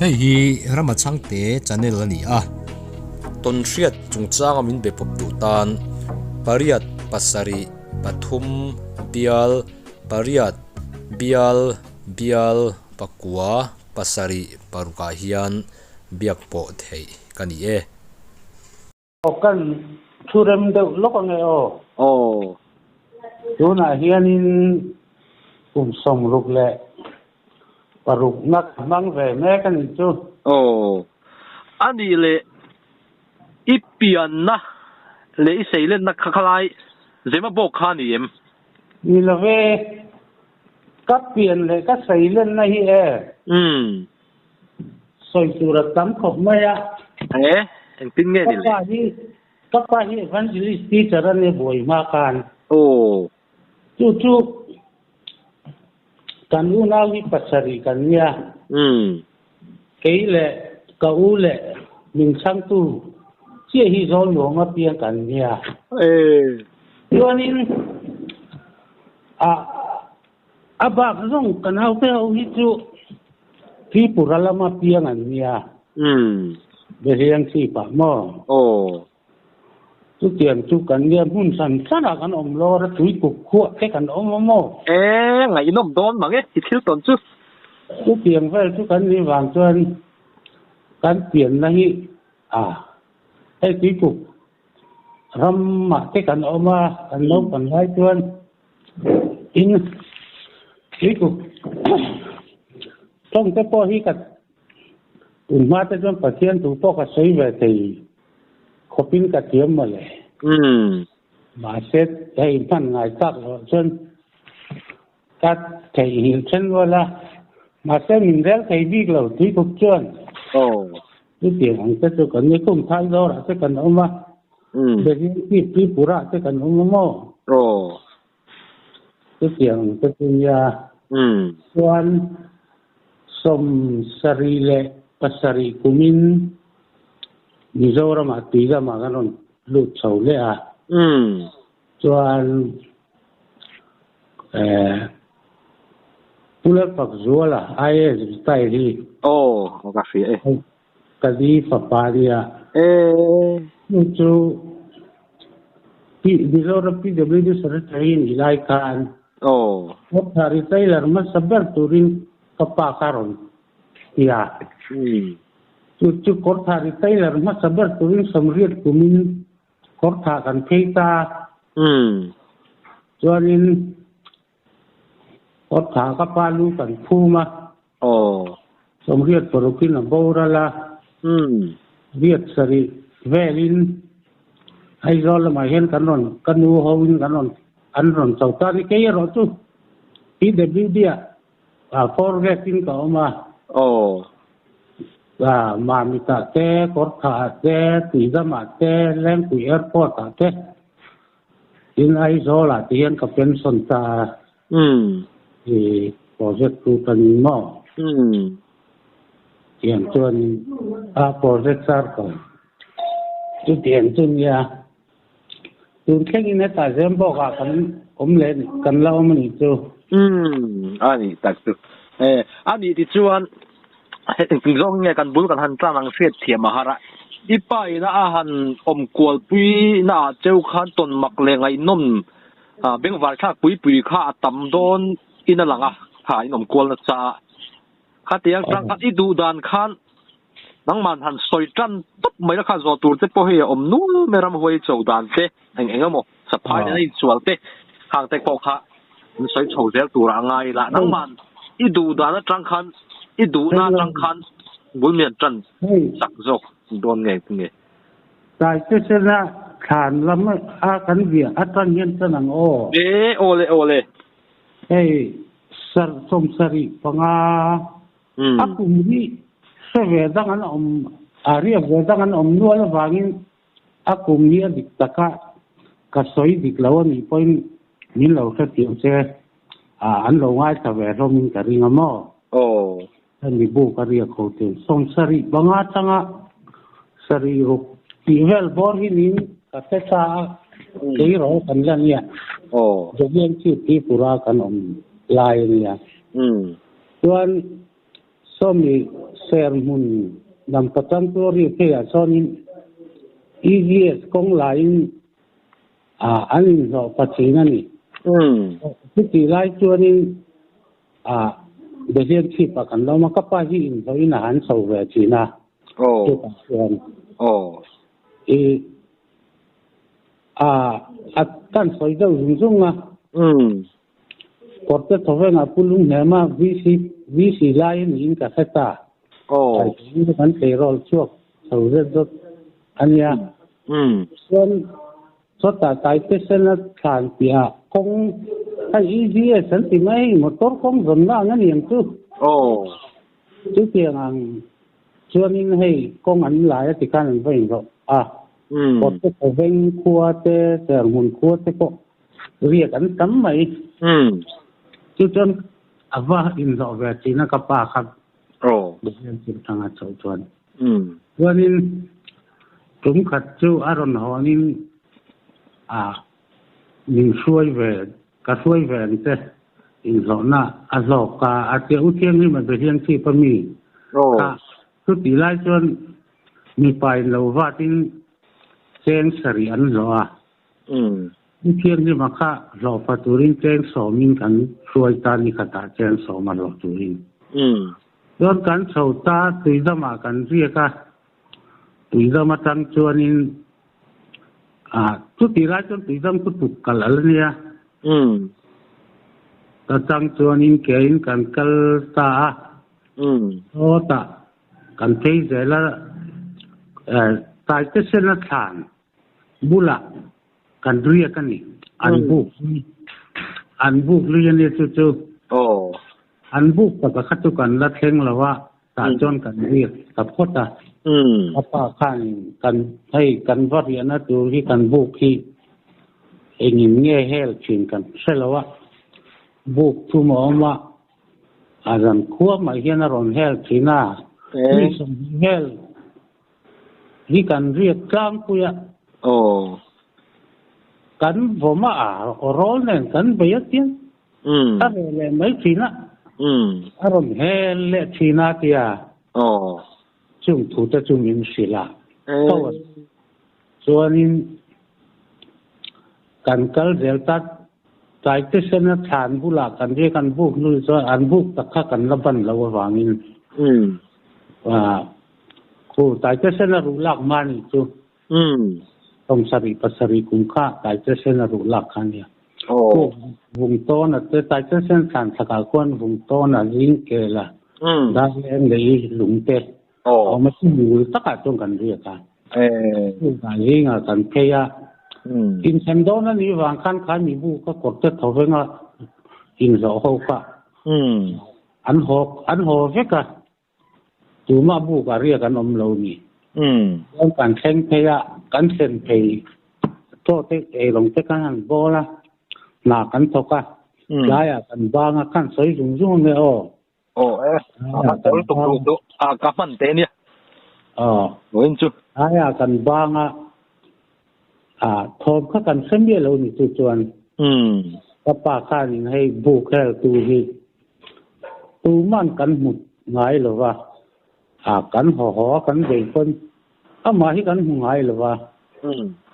Hei hi Rama Chhangte channel a ni a. Tawnhriat chungchanga min be pawp duh tan pariat pasarih pathum bial pariat bial bial pakua pasarih parukah hian biak pawh theih ka ni e. Aw kan thu rem deuh lawk ange aw. Aw. Tunah hianin kum 66 na ka hmang ve mek a nih chu. Aw. A nih leh i pianna leh i seilenna kha khalai Zemabawk kha a ni em? Ni love, ka pian leh ka seilenna hi e. Umm. Sawi tur a tam khawp mai a. E, engtin nge ni le? Ka pa hi, ka pa hi evangelist teacher a nia buai hma khan. Aw. Chu chu kan unau hi pasarih kan nia. Umm. Kei leh ka u leh min chhangtu chiah hi zawl nuam apiang kan nia. E. Chuanin a. A bak zawng ka naute ho hi chu Tripura lama piang an nia. Umm. Behliang chhipah maw? Aw. Chutiang chu kan nia hmun hran hranah kan awm lawr a, tuikuk khuah te kan awm a maw? E, ngaihnawm dawn mang e, i thil tawn chu. Chutiang vel chu kan nih vang chuan kan pianna hi a hei tuikuk ramah te kan awm a, kan naupang lai chuan Tin, tuikuk tawng te pawh hi ka tun hma te chuan Pathian thu pawh ka sawi ve thei khawpin ka thiam mawle. Mahse, hei hman ngai tak loh chuan ka theihnghilh then rual a, mahse min rel thei bik lo tuikuk chuan. Chutiang ang te chu kan ni kum thai zawrah te kan awm a, Bezian Chief Tripura te kan awm a maw? Chutiang ang te chu nia. Chuan 77 kumin Mizoramah tuidamah kan rawn lut chho leh a. Chuan eh Pu Lalfakzuala IAS retire hi. Aw ka hria e. Ka di fapa nia. E. Chu chu Mizoram PWD Secretary nih lai khan. Aw. Kawtha retailer hmasa ber turin ka pa kha rawn ti a. Chu chu kawtha retailer hmasa ber turin 80 kumin Kawrthah kan phei ta. Chuanin kawrthah ka pa lu kan phum a. 86 in a boral a. 87 velin Aizawl lamah hian kan rawn ka nu ho in kan rawn an rawn cho ta ni kei erawh chu PWD ah forward in ka awm a. Mamit-ah te, Kawrthah-ah te, Tuidam-ah te, Lengpui Airport-ah te, tin Aizawl-ah te hian ka pension ta a. I project chu ka ni maw? Tiang chuan a project circle chu tiang chu nia. Tun thlengin hetah Zembawkah kan awm leh kan la awm a nih chu. Umm a nih tak chu. E a nih ti chuan engtin zawng nge kan bul kan han tlan ang hriat thiam a har a. I pa ina a han awm kual pui na ah cheu khan tawn mak leh ngaihnawm bengvar thlak pui pui kha a tam dawn in a lang a kha in awm kual nasa a. Khatiang tang khan i duh dan khan Nangman han sawi tan tawp mai la kha zawh tur te pawh hei a awm nual mai ramhuai cho dan te eng eng emaw saphai nena insual te khang te pawh kha an sawi chho zel turah a ngai ila nangman i duh dan atang khan i duhna atang khan bul mian tan chak zawk dawn nge nge. Tlai te sena thlan lam a kan viah atang hian tan ang aw. E aw le aw le. Hei sar 75. A kum hi hre ve dang an awm, a riak ve dang an awm nual avangin a kum hi a dik taka ka sawi dik lo a nih pawhin min lo hrethiam se, an lo ngaithla ve hlawmin ka ring a maw? Aw. Hemi bu ka riak ho ten 75 tanga 76 tih vel bawr hi niin ka hre ta a, kei rawh kan la nia. Aw. Jovian Chief Tripura kan awm lai a nia. Chuan Sawmi Serhmun Dampa Changtu ri pheiah chuanin EVS kawng laiin an inhlawh pa thin a ni. Chutih lai chuanin Behlian chhipah kan lo awm a, ka pa hi inhlawhin a han chho ve thin a, chutah chuan i a kan sawi deuh zung zung a. Kawrte thawvengah Pu Lunghnema VC VC lai a niin ka hre ta. Thaitawng kan tleirawl chhuak chho zet zawt a nia. Chuan chawtah Taite Sena thlan piahah kawng hei EVS an ti mai hei motor kawng zawnna ang a ni ang chu. Chutiang ang chuanin hei kawng an lai a tikhan an va inrawh a. Kawrte thawveng khua te Serhmun khua te pawh Riak an tam mai. Chu chuan a va inhlawh ve thin a ka pa kha Pathian thil thang a chhoh chuan. Chuanin tum khat chu a rawn hawnin a min hruai ve ka hruai ve ang che inhlawhna a hlawk a a tia U Thianghlim a Behiang chhip a mi kha chutih lai chuan mipa in lo vatin cheng sarih an hlawh a. Ni thianghlim a kha hlawhfa turin cheng sawmin kan hruai ta ni khatah cheng sawm a hlawh turin. Chuan kan chho ta tuidamah kan riak a, tuidam atang chuanin ah chutih lai chuan tuidam chu tuk kalh a la nia. Ta tang chuanin kein kan kal ta a, sawtah kan phei zel a, taite sena thlan Bulah kan riak a ni. An buk lui an buk lui a ni chu chu. An buk taka kha chu kan la thleng lo a, tah chuan kan riak ta phawt a. Ka pa khan kan hei kan va riahna tur hi kan buk hi engin nge hel thin kan hre lo a, buk thum a awm a, a zan khua mai hian a rawn hel thin a, mi sawmhnih hel Hi kan riak tlangpui a. Aw. Kan vawm a aw rawl nen kan bei a tia. A reh leh mai thin a. A rawn hel leh thin a tia. Aw. Chung thu te chu min hrilh a. Aw. Chuanin kan kal zel ta Taite sena thlan bulah kan riak an buk hnu chuan an buk tak kha kan la ban lo avangin khu Taite sena ruh lak hma nih chu sawmsarih pasarih kum kha Taite sena ruh lak kha ania. Khu vung tawn a te Taite sen thlan thlakah khuan vung tawn a zing kel a darleng leh i lung te a awm a chu mul takah chuan kan riak a. Chuvang zingah kan phei a, inthlen dawn a nih vang khan kha mi bu ka kawr te tho venga inhlawh ho kha an haw an haw vek a, tumah bukah riak an awm lo ni. Chuan kan thleng phei a, kan thlen phei chaw te eilawng te khan han bawl a, hna kan thawk a, tlaiah kan bang a, khan sawi zung zung ange aw. Aw e, a tawl tuk duh duh a ka hman te nia. Aw. Vawiin chu. Aia kan bang a, a thawm kha kan hre miah lo ni chu chuan. Ka pa khanin hei buk hel tu hi tuman kan hmu ngai lo va, a kan haw haw a kan bei pawn amah hi kan hmu ngai lo va,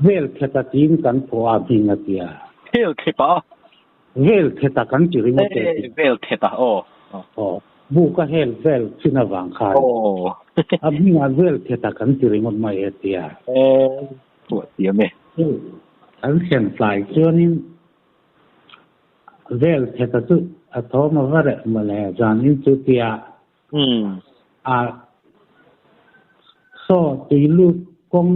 vel kheta tiin kan phuah a hming a tia. Vel khepa? Vel theta kan ti ringawt e tih. Vel theta aw. Aw. Buk a hel vel chin avang khan. Aw. A hmingah vel theta kan ti ringawt mai e tia. E. Thuah thiam e. Kan thlen tlai chuanin vel theta chu a thawm a va reh mawle zanin chu tia. A saw tui lut kawng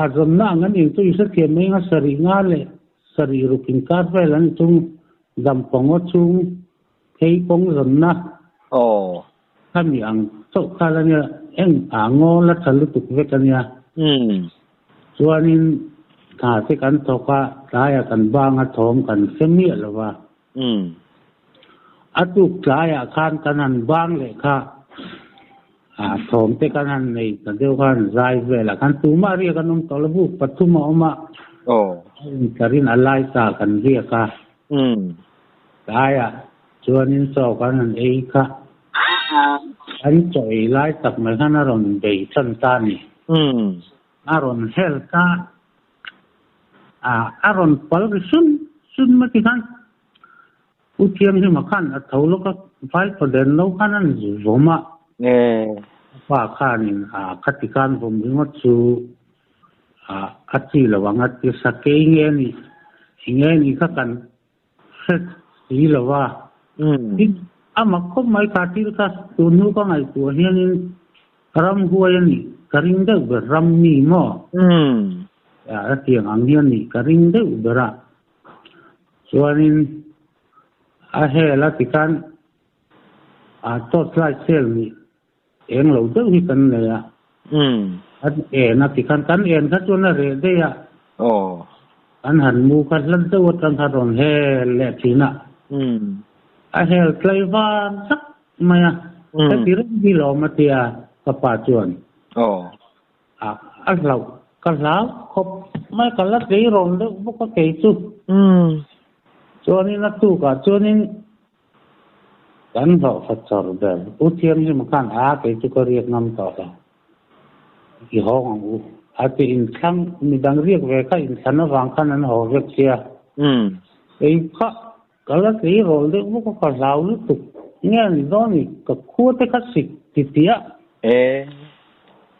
a zawnna ang an in chu i hrethiam mai anga sarih nga leh sarih ruk inkar vel an chung dampawng aw chung phei kawng zawnna khami ang chauh kha la nia eng a ngaw la tha lutuk vek a nia. Chuanin thla te kan thawk a tlaiah kan bang a thawm kan hre miah lo va. A tuk tlaiah khan kan han bang leh kha a thawm te kan han nei ta deuh khan zai velah khan tumah riak an awm tawh lo buk pathum a awm a a intlarin a lai ta kan riak a tlaiah chuanin chaw kan han ei kha. An chaw ei lai tak mai khan a rawn bei tan ta a ni. A rawn hel ta a, a rawn pal ri sun sun mai ti khan U Thianghlim-a khan a tho lawk a, Vaiphaden lo khan an vawm a. A pa khanin a khati khan vawm ringawt chu a chi lo ang a ti sakei nge ni, enge ni kha kan hre si lo va. Tin, a mak khawp mai kha thil kha tun hnu ka ngaihtuah hianin ramhuai a nih ka ring deuh ber, ram mi maw? A tiang ang hian nih ka ring deuh ber a. Chuanin a hel a tikhan a torchlight cell nih eng lo deuh hi kan nei a. An en a tikhan kan en kha chuan a reh daih a. Kan han mu kha hlat deuh atang kha rawn hel leh thin a. A hel tlai var tak mai a. Heti reng hi lawm a tia ka pa chuan. A a hlauh ka hlau khawp mai ka la tleirawl deuh bawk a kei chu. Chuanin a tukah chuanin kan hlawhfa chawr ber U Thianghlim khan a kei chu ka riak ngam tawh lo. I hawng ang u. A ti inthlang midang riak ve kha inthlan avang khan an haw vek sia. Kei kha ka la tleirawl deuh bawk a ka hlau lutuk nge ni dawn i ka khua te kha sik ti tiah.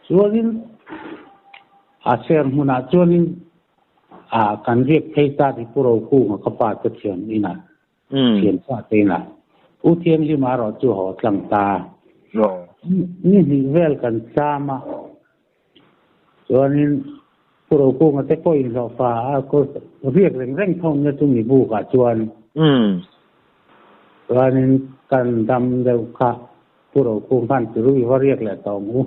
Chuanin a ser hmunah chuanin a kan riak phei ta ti Pu Rokunga ka pa te thian inah thian pa te inah U Thianghlim erawh chu haw tlang ta. Ni hnih vel kan cham a. Chuanin Pu Rokunga te pawh inhlawhfa a riak reng reng tho nia chu mi bukah chuan. Chuanin kan dam deuh kha Pu Rokung khan tirui va riak leh tawh ang u.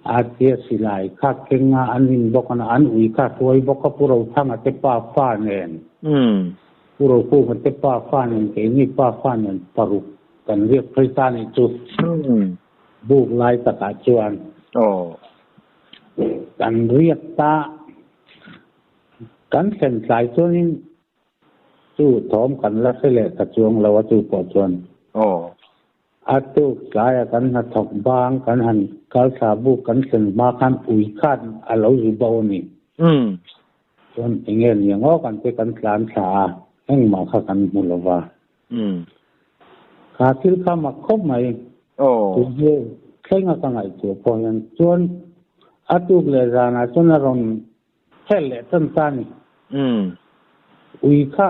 A tia silai kha keng a an in bawk a, an ui kha hruai bawk a Pu Rothanga te pa fa nen. Pu Rokunga te pa fa nen keini pa fa nen paruk kan riak phei ta nih chu. Buk lai takah chuan kan riak ta. Kan thlen tlai chuanin chu thawm kan la hre leh ta chuang lo a chu pawh chuan. A tuk tlaia kan hnathawk bang kan han kal thla buk kan thlen hma khan ui khan a lo zu bo a ni. Chuan enge ni ang aw kan te kan tlan thla a, engmah kha kan hmu lo va. Kha thil kha mak khawp mai. Tun hi thleng a ka ngaihtuah pawh hian chuan a tuk leh zanah chuan a rawn hel leh tan ta a ni. Ui kha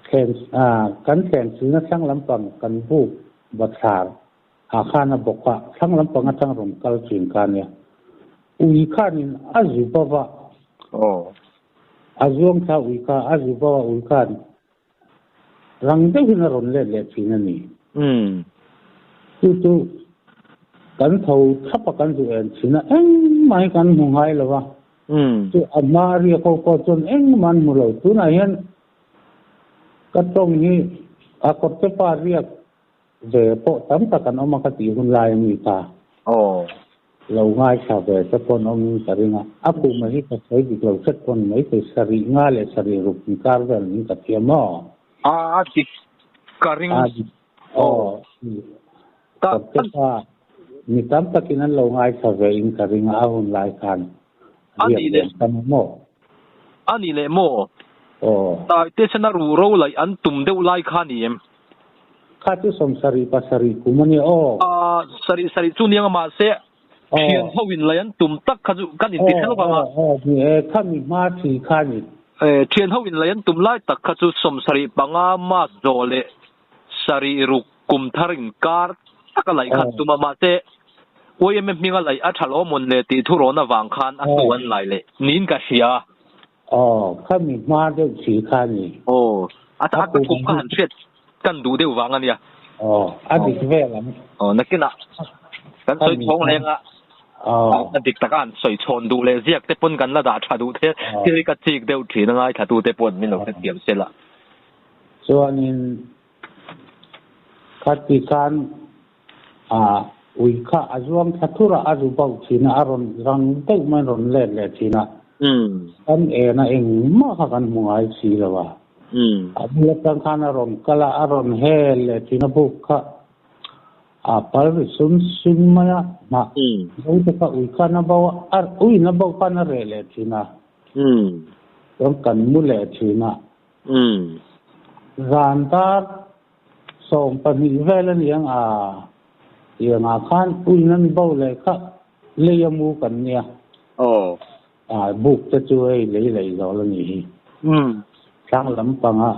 thlen kan thlen silna thlang lampang kan buk bathlar ah khan a bawk a, thlang lampang atang rawn kal thin kha a nia. Ui khanin a zu bava a zuang thla ui kha a zu bava ui khan Rang deuhin a rawn let leh thin a ni. Chu chu kan tho thap a kan duh en thin a, engmah hi kan hmu ngai lo a. Chu a hma a riak ho pawh chuan engmah an hmu lo. Tunah hian ka tawng hi a kawrte pa riak ve pawh tam tak an awm a ka tih hun lai a mi kha. Lo ngaithla ve te pawn awm in ka ring a, a kum a hi ka sawi dik lo hret pawn mai thei sarih nga leh sarih ruk inkar vel in ka thiam aw. A a dik ka ring. A dik aw. Kawrte pa mi tam takin an lo ngaithla ve in ka ring a, a hun lai khan riak ve an tam a maw? A ni leh maw? Aw. Taite sena ruh ro laih an tum deuh lai kha ni em? Kha chu sawmsarih pasarih kum a nia aw. Sarih sarih chu niang a mahse thian ho in laih an tum tak kha chu kan inti hreuh vang a. Aw aw ni e, khami hma thi kha ni. Thian ho in laih an tum lai tak kha chu sawmsarih panga mas zawh leh sarih ruk kum thar inkar tak a laih kha an tum a mahse YMA hminga laih a tha lo mawn le tih thurawn avang khan a hnu an lai leh niin ka hria. Aw, khami hma deuh si kha a ni. Aw, a a kum kha han hriat kan duh deuh vang a nia. Aw, a dik vel ang. Aw, nakinah kan sawi chhawng leng a, a dik taka han sawi chhawn duh leh ziak te pawn kan la dah tha duh the, thil hi ka chik deuh thin a ngaithla te paw'n min lo hrethiam se la. Chuanin khati khan Ui kha a zuang thla thur a, a zu bauh thin a, a rawn rang deuh mai rawn let leh thin a. Kan en a engmah kha kan hmu ngai si lo a. A bul atang khan a rawn kal a, a rawn hel leh thin a buk kha. A pal ri sun sun mai a, hnah zo te kha ui khan a bo a, uiin a bo khan a reh leh thin a. Chuan kan mu leh thin a. Zan dar 12 vel a ni ang a, tiangah khan uiin an bo leh kha lei a mu kan nia. A buk te chu hei lei lei zawl a nih hi. Tlang lampanga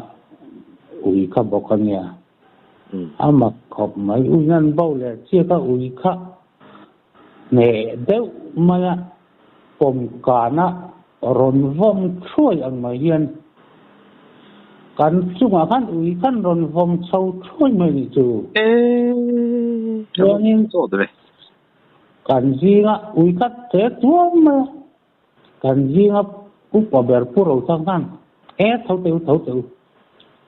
ui kha bawk a nia. A mak khawp mai. Ui nan bo leh chiak a ui kha hneh deuh mai a, pawm kana rawn vawm thuai ang mai hian kan chungah khan ui khan rawn vawm chho thuai mai nih chu. Chuanin kan zinga ui kha te tuam mai a, Kan zinga upa ber Pu Rothang khan, E tho teh u, tho teh u,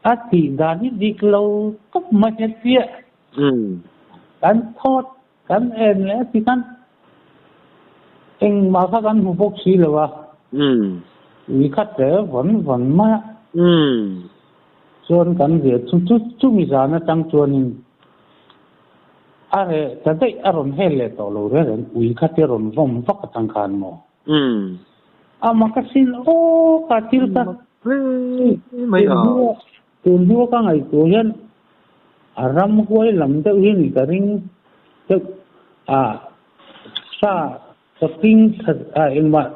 a tih dan hi dik lo tawp mai a tia. Kan thawt, kan en leh a ti khan engmah kha kan hmu bawk si lo a. Ui kha tle vawn vawn mai a. Chuan kan zir chu chu chumi zan atang chuanin A reh ta daih a rawn hel leh tawh lo reng reng ui kha te rawn vawm vak atang khan maw? A mak asin aw ka thil kha tun hnua ka ngaihtuah hian a ram huai lam deuh hi ni ka ring deuh a sa chawthing a engmah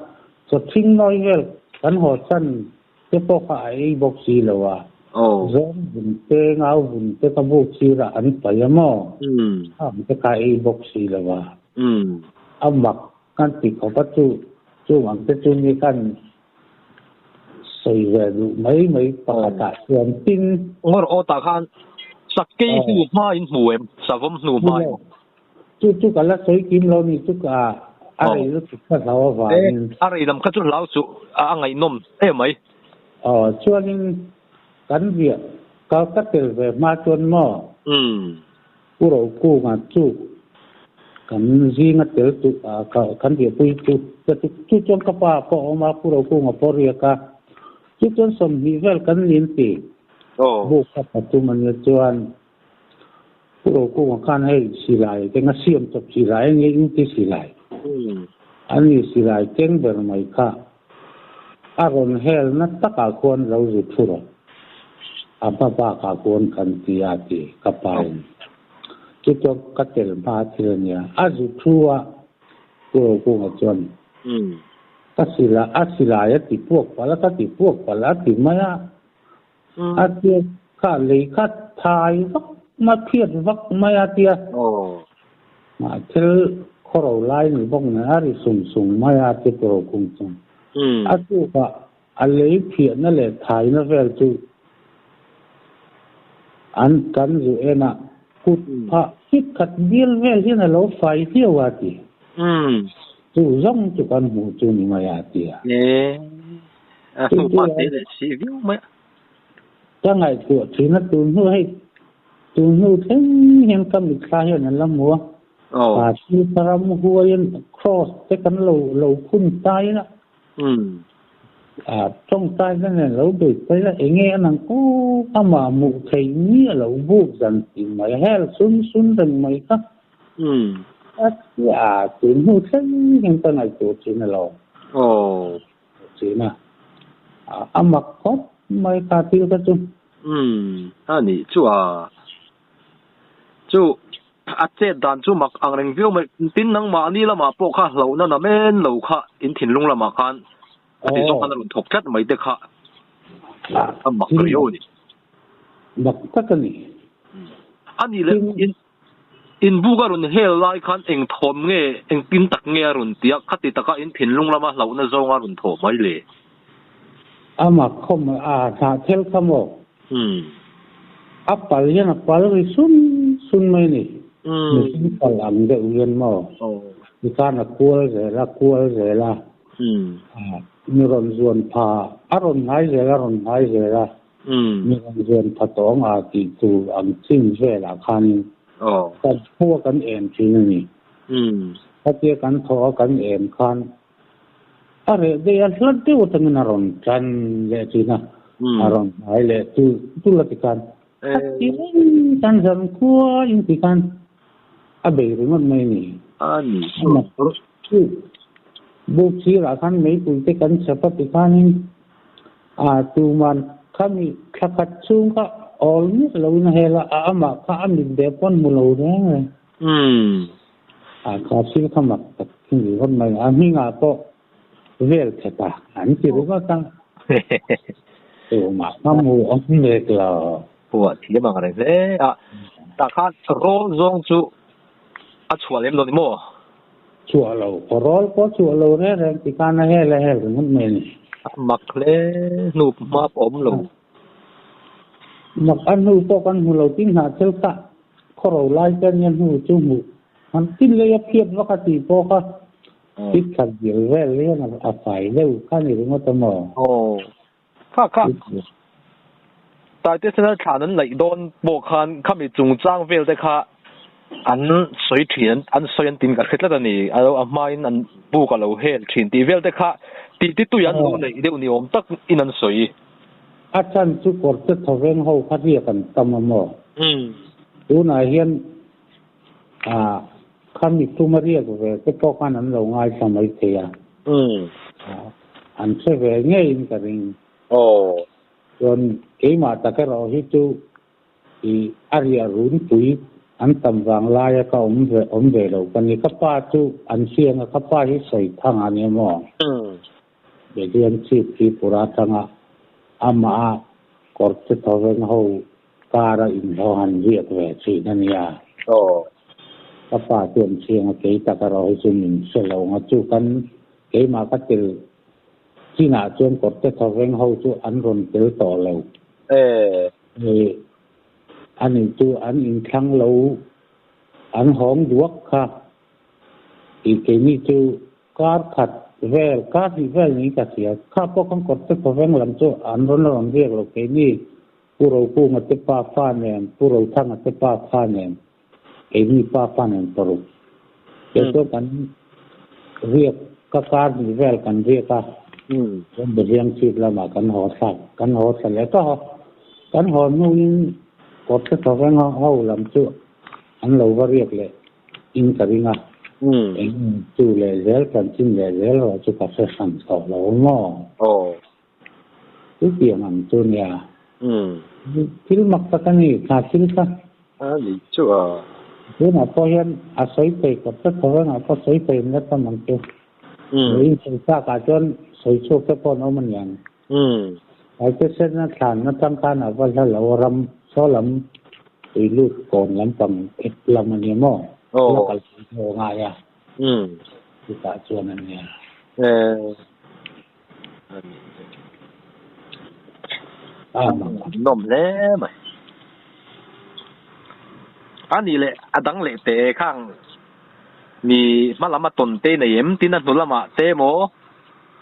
chawthing nawi vel kan haw chan te pawh kha a ei bawk si lo a, zawng vun te, ngau vun te ka buk sirah an paih a maw? Khang te kha a ei bawk si lo a, a mak kan ti khawp a chu chung ang te chu ni khan sawi ve duh mai mai pakhatah chuan tin. Ngawr aw tah khan sakei hnu hma in hmu em? Savawm hnu hma in. Chu chu ka la sawi kim lo ni chu ka a rei lutuk ka hlau avangin. A rei lam kha chu hlau chu a ngaihnawm em mai. Aw chuanin kan riah ka ka tel ve hma chuan maw Pu Rokunga chu kan zinga tel tu ka kan riahpui chu chu chuan ka pa pawh a awm a Pu Rokunga pawh a riak a chu chuan 20 vel kan nin ti buk kha pathum a nia chuan Pu Rokunga khan hei silai keng a siam chawp silai a nia inti silai a ni silai keng ber mai kha a rawn hel na takah khuan lo zu thu rawh a hma bakah khuan kan ti a ti ka pa in chu chuan ka tel hma thil a nia a zu thu a Pu Rokunga chuan ka silai a silai a ti puak palh a ka ti puak palh a ti mai a. A tia kha lei kha thai vak mai phiat vak mai a tia. Mah thil khawro lai ni bawk nen a ri sung sung mai a ti pawh kung chung. A tukah a lei phiahna leh thaina vel chu an kan zu en a, kut phah kit khat bial vel hian a lo fai viau a ti. Chu zawng chu kan hmuh chu ni mai a tia. A hnu hma te leh si viau mai a. Ka ngaihtuah thin a tun hnu hei tun hnu thleng hian ka mitthla hian an la hmu a. A thil ka ram huaiin cross te kan lo lo phun tai a. A tawngtai na nen lo bei phei a enge a nang aw amah hmuh theih miah lo buk zan tih mai hel sun sun reng mai kha. A tia tun hnu thleng hian ka ngaihtuah thin a lo. Thin a, a mak khawp mai kha thil kha chu. Umm, a nih chu a. Chu, a chet dan chu mak ang reng viau mai. Tin nangmahni lamah pawh kha hlauhna na men lo kha in thinlung lamah khan a ti zawng khan a rawn thawk tlat mai te kha a mak riau a ni. Mak tak a ni. A nih leh in Inbuk a rawn hel lai khan eng thawm nge, engtin tak nge a rawn ti a, khati taka in thinlung lama hlauhna zawng a rawn thawh mai le? Ama khawm a hnah thel kha maw? A pal hian a pal ri sun sun mai a ni. Mihring pal ang deuh hian maw? Tikhan a kual zel a, kual zel a. Mi rawn zuan pha, a rawn hnai zel a, rawn hnai zel a. Mi rawn zuan pha tawng a tih tur ang chin velah khanin kan tho a kan em thin a ni. Khatia kan tho a kan em khan a reh daih a hla deuh atangin a rawn tan leh thin a, a rawn hnai leh tul tul a tikhan khatia reng kan zan khua in tikhan. A bei ringawt mai a ni. A ni chu. Buk sirah khan meipui te kan chhep a ti khanin a tuman khami thla khat chhung kha awl miah loin a hel a, a amah kha a mit ve pawn hmu lo reng reng. A kha thil kha mak tak hi ni ringawt mai. A hmingah pawh vel khat a an ti ringawt a. Tumah kha hmu awm lek lo. Phuah thiam ang reng hle a. Tah khan rawl zawng chu a chhuah lem lo ni maw? Chhuah lo, rawl pawh chhuah lo reng reng ti khan a hel a hel ringawt mai a ni. A mak hle, hnu hma pawh awm lo. Mak a hnu pawh kan hmu lo tin hnah thil kha khawro lai te ania hnu chu hmuh han tin lei a phiat vak a tih pawh kha thil khat dil vel hian a fai deuh kha ni ringawt a maw? Aw, kha kha Taite Senal thlan an laih dawn pawh khan khami chungchang vel te kha an sawi thin an sawi an tin ka hre tlat a ni. A lo a hmain an buk a lo hel thin tih vel te kha tih ti tui an lo neih deuh ni awm tak in an sawi. A chan chu kawrte thawveng ho kha riak an tam a maw? Tunah hian a khami tuma riak ve te pawh khan an lo ngaithla mai thei a. An hre ve ngeiin ka ring. Chuan keimah tak erawh hi chu i a riah runpui an tam vang laia ka awm ve awm ve lo ka ni. Ka pa chu an hriang a, ka pa hi sawi thang a nia maw? Behian chhip Tripura atanga amah a kawrte thawveng ho kara inhlawh han riak ve thin a nia. Ka pa chu an hriang a, kei tak erawh hi chu min hre lo ang a, chu kan keimah ka tel chinah chuan kawrte thawveng ho chu an rawn tel tawh lo. Ani chu an inthlang lo an hawng duak kha. Tih keini chu kar khat vel, kar hnih vel niin ka hria. Kha pawh kan kawt te thawveng lam chu an rawn la rawn riak lo. Keini Pu Rokunga te pa fa nen, Pu Rothanga te pa fa nen, keini pa fa nen paruk. Kei chuan kan riak, ka kar hnih vel kan riak a, chuan Behliang chhip lamah kan haw thlak, kan haw thla leh ka haw. Kan haw hnuin kawt te thawveng ho lam chu an lo va riak leh in ka ring a, eng chu leh zel chanchin leh zel erawh chu ka hre hran tawh lo maw? Chutiang ang chu nia. Thil mak tak a ni, thla thil kha. A ni chu a. Tunah pawh hian a sawi thei kawp tlat tho reng ah pawh sawi thei in la tam ang chu. In sawi chak ah chuan sawi chhuak te pawh an awm a niang. Aitesena thlan atang khan a va hla lo ram saw lam tui lut kawn lampang ep lam a nia maw? La kal pui tho a ngai a. Chutah chuan a nia. Nawm hle mai. A nih leh a dang leh teh khang mi hma lam a tawn te nei em? Tin a hnu lamah te maw?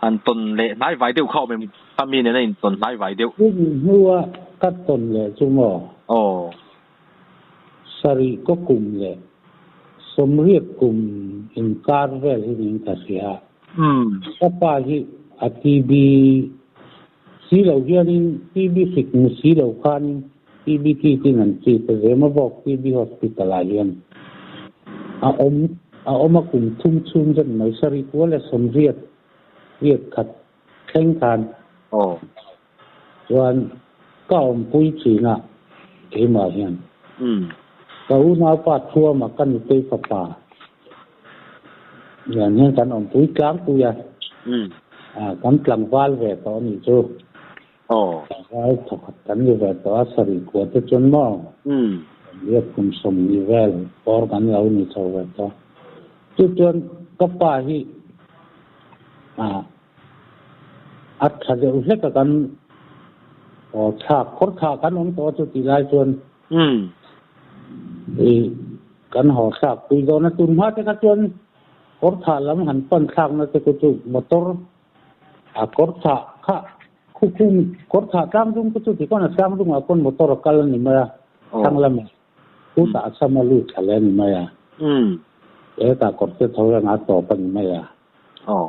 Han tawn leh hnai vai deuh kha awm em? Ka mi nena in tawn hnai vai deuh. Chu mi hnua ka tawn leh chu maw? Aw. Sarih kaw kum leh sawmriat kum inkar vel hi niin ka hria. Ka pa hi a TB si lo hianin TB hrik hmu si lo khanin TB kit in an chip a, Zemabawk TB Hospital ah hian a awm a awm a kum thum chhung zet mai sarih kual leh sawmriat riat khat thleng khan chuan ka awmpui thin a keimah hian ka unaupa thuama ka nutei fapa nen hian kan awmpui tlangpui a kan tlangval ve tawh a nih chu. Tlangval thawkhat kan ni ve tawh a, sarih kua te chuan maw? Riat kum sawmhnih vel bawr kan lo ni chho ve tawh. Chu chuan ka pa hi a tha deuh hlek a kan aw thlak khawr thlah kan awm tawh a chu tih lai chuan i kan haw thlak pui dawn a. Tun hma te kha chuan kawr thah lam han pan thlakna te khu chu motor A kawr thah kha khukhum kawr thah tlang dung te chu ti khawn a tlang dungah khawn motor a kal a ni mai a, thlang lamah khutah a sam a lut thla leh a ni mai a, hetah kawr te tho reng a tawp a ni mai a.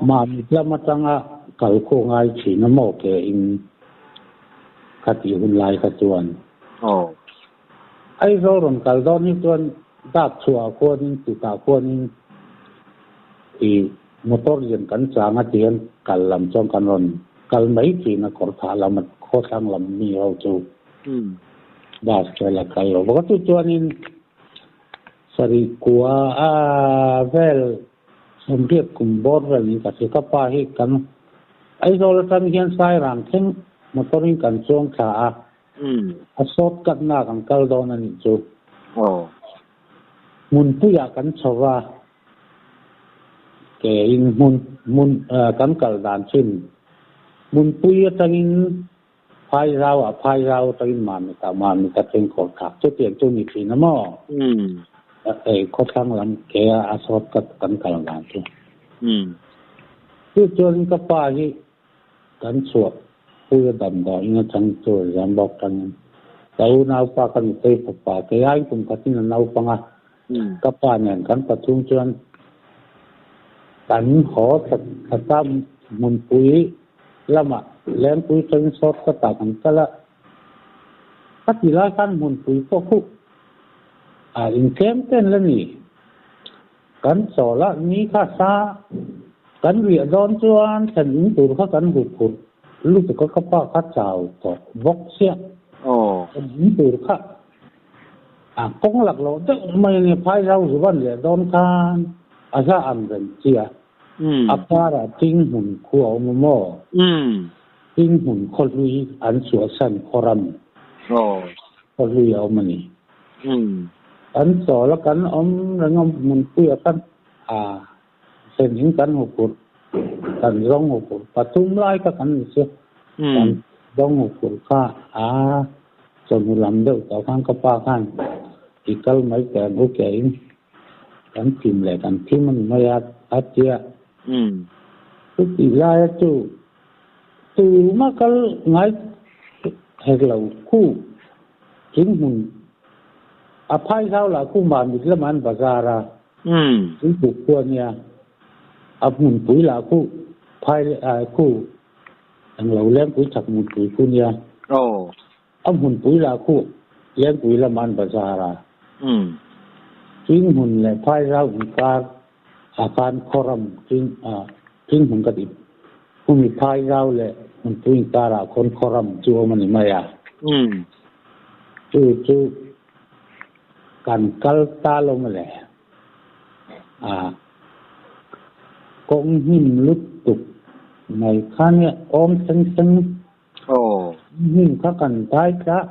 Mahni lam atanga kal khu ngai thin a maw ke in kha tih hun lai kha chuan. Aizawl rawn kal dawn hi chuan. Dak chhuah khuanin tukah khuanin i motor lian kan chang a tihian kal lam chuan kan rawn kal mai thin a kawrthah lam a khawthlang lam mi ho chu bus vel a kal lo bawk a chu chuanin sarih kua a vel sawmriat kum bawr vel niin ka hria ka pa hi kan Aizawl atang hian Sairang thleng motor in kan chuang thla a A shortcut na kan kal dawn a nih chu. Hmunpuiah kan chho va, ke in hmun hmun kan kal dan chin. Hmunpui atangin Phairau ah Phairau atangin Mamit ah Mamit atangin Kawrthak chutiang chu ni thin a maw? Hei khawthlang lam ke a a shortcut kan kal dan chu. Chu chuan ka pa hi Kan chhuah pui a damdawiin atang chu zam bawk tangin ka unaupa ka nutei fapa kei aiin kum khatin a naupang a, ka pa nen kan pathum chuan kan haw thla thla hmunpui lamah lengpui tangin short cut ah kan kal a, ka ti lai khan hmunpui pawh khuh a intlem ten la ni. Kan chawl a, ni kha sa kan riah dawn chuan thlen in tur kha kan hu phurh lutuk a, ka pa kha chau tawh bawk chiah. Thlen in tur kha a kawng lak loh deuh mai a nia, phai zau zuvan leh dawn khan a hla ang reng chiah. A karah thing hmun khu a awm a maw? Thing hmun khawhlui an chhuahsan khawram khawhlui a awm a ni. Kan chawl a kan awm reng a hmunpuiah khan a thlen in kan hmu phurh kan zawng hmu phurh pathum lai kha kan ni chu kan zawng hmu phurh kha a chawhnu lam deuh tawh khan ka pa khan i kal mai teh ang u ke in kan thim leh kan thim a ni mai a a tia chutih laia chu tuma kal ngai hek lo khu. Thing hmun a phai zau lah khu Mamit lamah an bazar a, Tuipuk khua nia a hmunpui lah khu phai khu englo Lengpui chhak hmunpui khu nia a hmunpui lah khu Lengpui lamah an bazar a, thing hmun leh phai zau inkar ah khan khawram thing thing hmun ka tih Humi phai zau leh hmunpui inkarah khawn khawram chu awm a ni mai a. Chu chu kan kal ta lo mawle. A kawng hnim lutuk mai kha nia awm thleng thleng. Hnim kha kan dai tlah.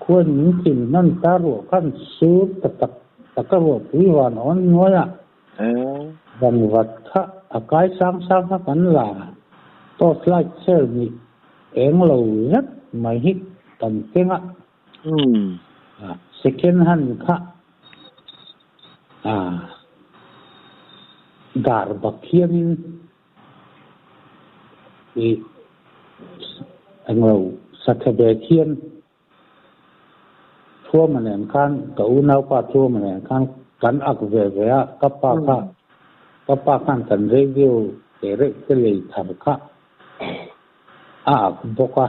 Khuan min thim hman ta ruah khan sur ta tak tak a ruahpui van awn hnuai a. Vangvat kha a kai sang sang kha kan la torch light ser hnih eng lo zet mai hi kan keng a. Second hand kha dar bak hianin ih englo satha bag hian Thuama nen khan ka unaupa Thuama nen khan kan ak ve ve a, ka pa kha ka pa khan kan radio te reuh te lei thar kha a ak bawk a,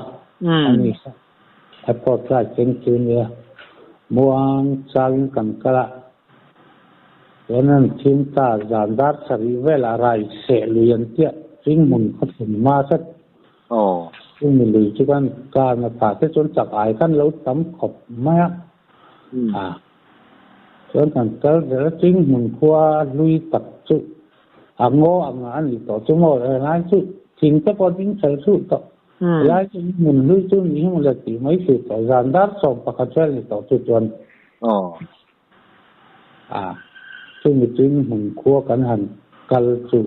ani kha a torch light keng chu nia muang changin kan kal a, chuan an thim ta zan dar sarih velah rai seh lui an tiah hring hmun khaw thlun hma zet Chumi lui chu kan kar na phah te chuan chak ai khan lo tam khawp mai a. A chuan kan kal zel a ching hmun khua hlui tak chu a ngaw ang a ni tawh chu maw helai chu thing te pawh ding fel thluh tawh. Helai chu hmun hlui chu ni hi mawle tih mai thluh tawh zan dar 11 vel ni tawh chu chuan. A chumi ching hmun khua kan han kal chu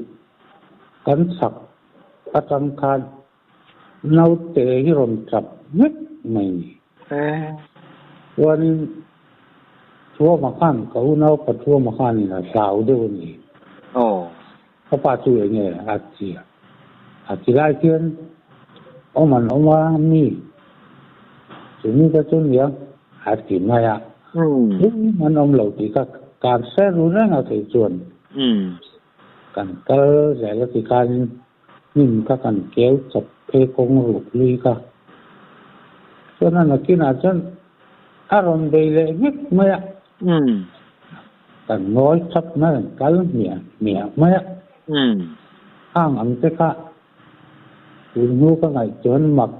kan chak atang khan naute hi rawn tap vek mai ni. Chuanin Thuama khan ka unaupa Thuama khanin a hlau deuh a ni. Ka pa chu eng nge a ti a? A ti lai khian awm an awm a mi chu mi ka chu nia a ti mai a. Eng an awm lo tih kha kan hre ru reng a kei chuan. Kan kal zel a ti khanin hnim kha kan keu chawp phei kawng ruk lui kha. Chuan a nakinah chuan a rawn bei leh nghek mai a. Kan ngawi thap mai an kal hmiah hmiah mai a. Hang ang te kha tun hnu ka ngaih chuan mak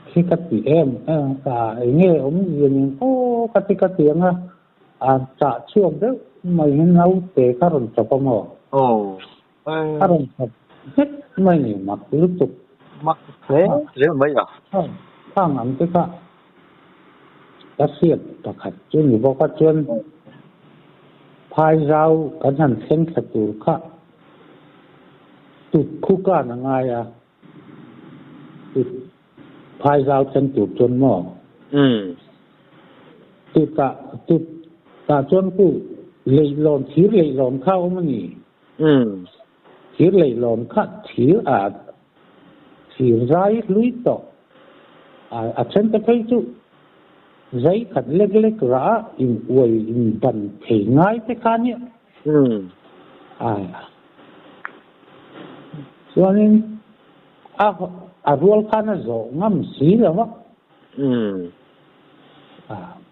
khi ka ti em em ka eng nge awmzia nen aw ka ti ka ti ang a, a chah chhuak deuh mai hian naute kha rawn chawp a maw? A rawn chawp vek mai ni mak lutuk. Mak hle hle mai a. Khang ang te kha ka hriat pakhat chu ni bawk a chuan phai zau kan han thleng thla tur kha tut khu kan a ngai a tut phai zau thleng tur chuan maw tut ah tut tah chuan khu leihlawn thir leihlawn kha a awm a ni. Thir leihlawn kha thir ah thir zai hlui tawh a then te phei chu zai khat lek lek rah a in uai in ban thei ngai te kha nia. Chuanin a a rual khan a zawh ngam si lo va.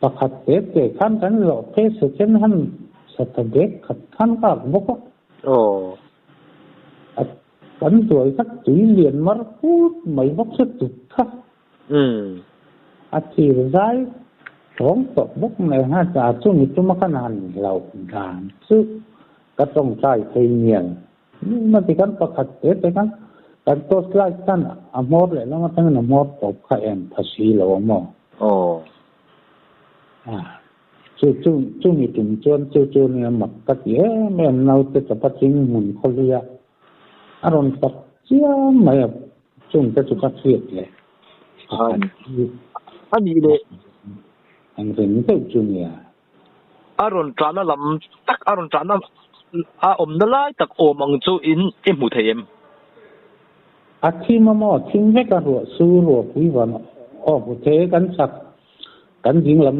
Pakhat te te khan kan zawh phei second han satha bag khat khan ka ak bawk a. A kan duai kha tui lian mar put mai bawk se tut kha. A thir zai thawng tawh bawk mai ha cha chumi tuma khan han hlauh dan chu ka tawngtai thei mial. Nima ti khan pakhat te te khan kan torch light khan a hmawr leh lam atangin a hmawr tawp kha en tha si lo a maw? Chu chu chumi tum chuan chu chu nia mak ka ti em em naute chapa ching hmun khawhluia a rawn tak chiam mai a chungte chu ka hriat leh pakhat hi A nih leh. Ang reng deuh chu nia. A rawn ṭahna lam tak a rawn ṭahna a awmna lai tak awm ang chu in i hmu thei em? A thim a maw? Thim vek a ruah su ruah pui van aw hmu thei e kan chak kan ding lam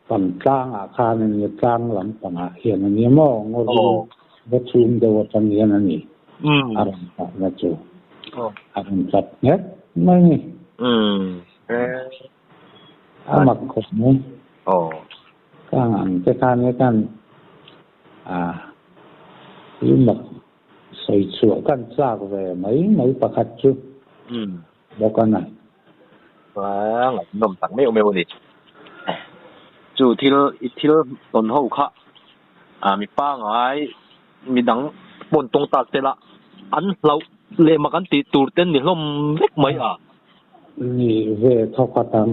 pang tlangah khan a nia tlang lam pangah hian a nia maw ngaw rul va chhum deuh atang hian a ni a rawn ṭahna chu a rawn ṭap nghet mai a ni. A mak khawp mai. Ka ang te khan he khan a thil mak sawi chhuah kan chak ve mai mai pakhat chu bawk a na. Ngaihnawm tak meuh meuh a ni. Chu thil i thil tawn ho kha mi pangai midang pawn tawng tak te lah an hlauh leh mak an tih tur ten ni hlawm vek mai a. Ni ve thawk atang.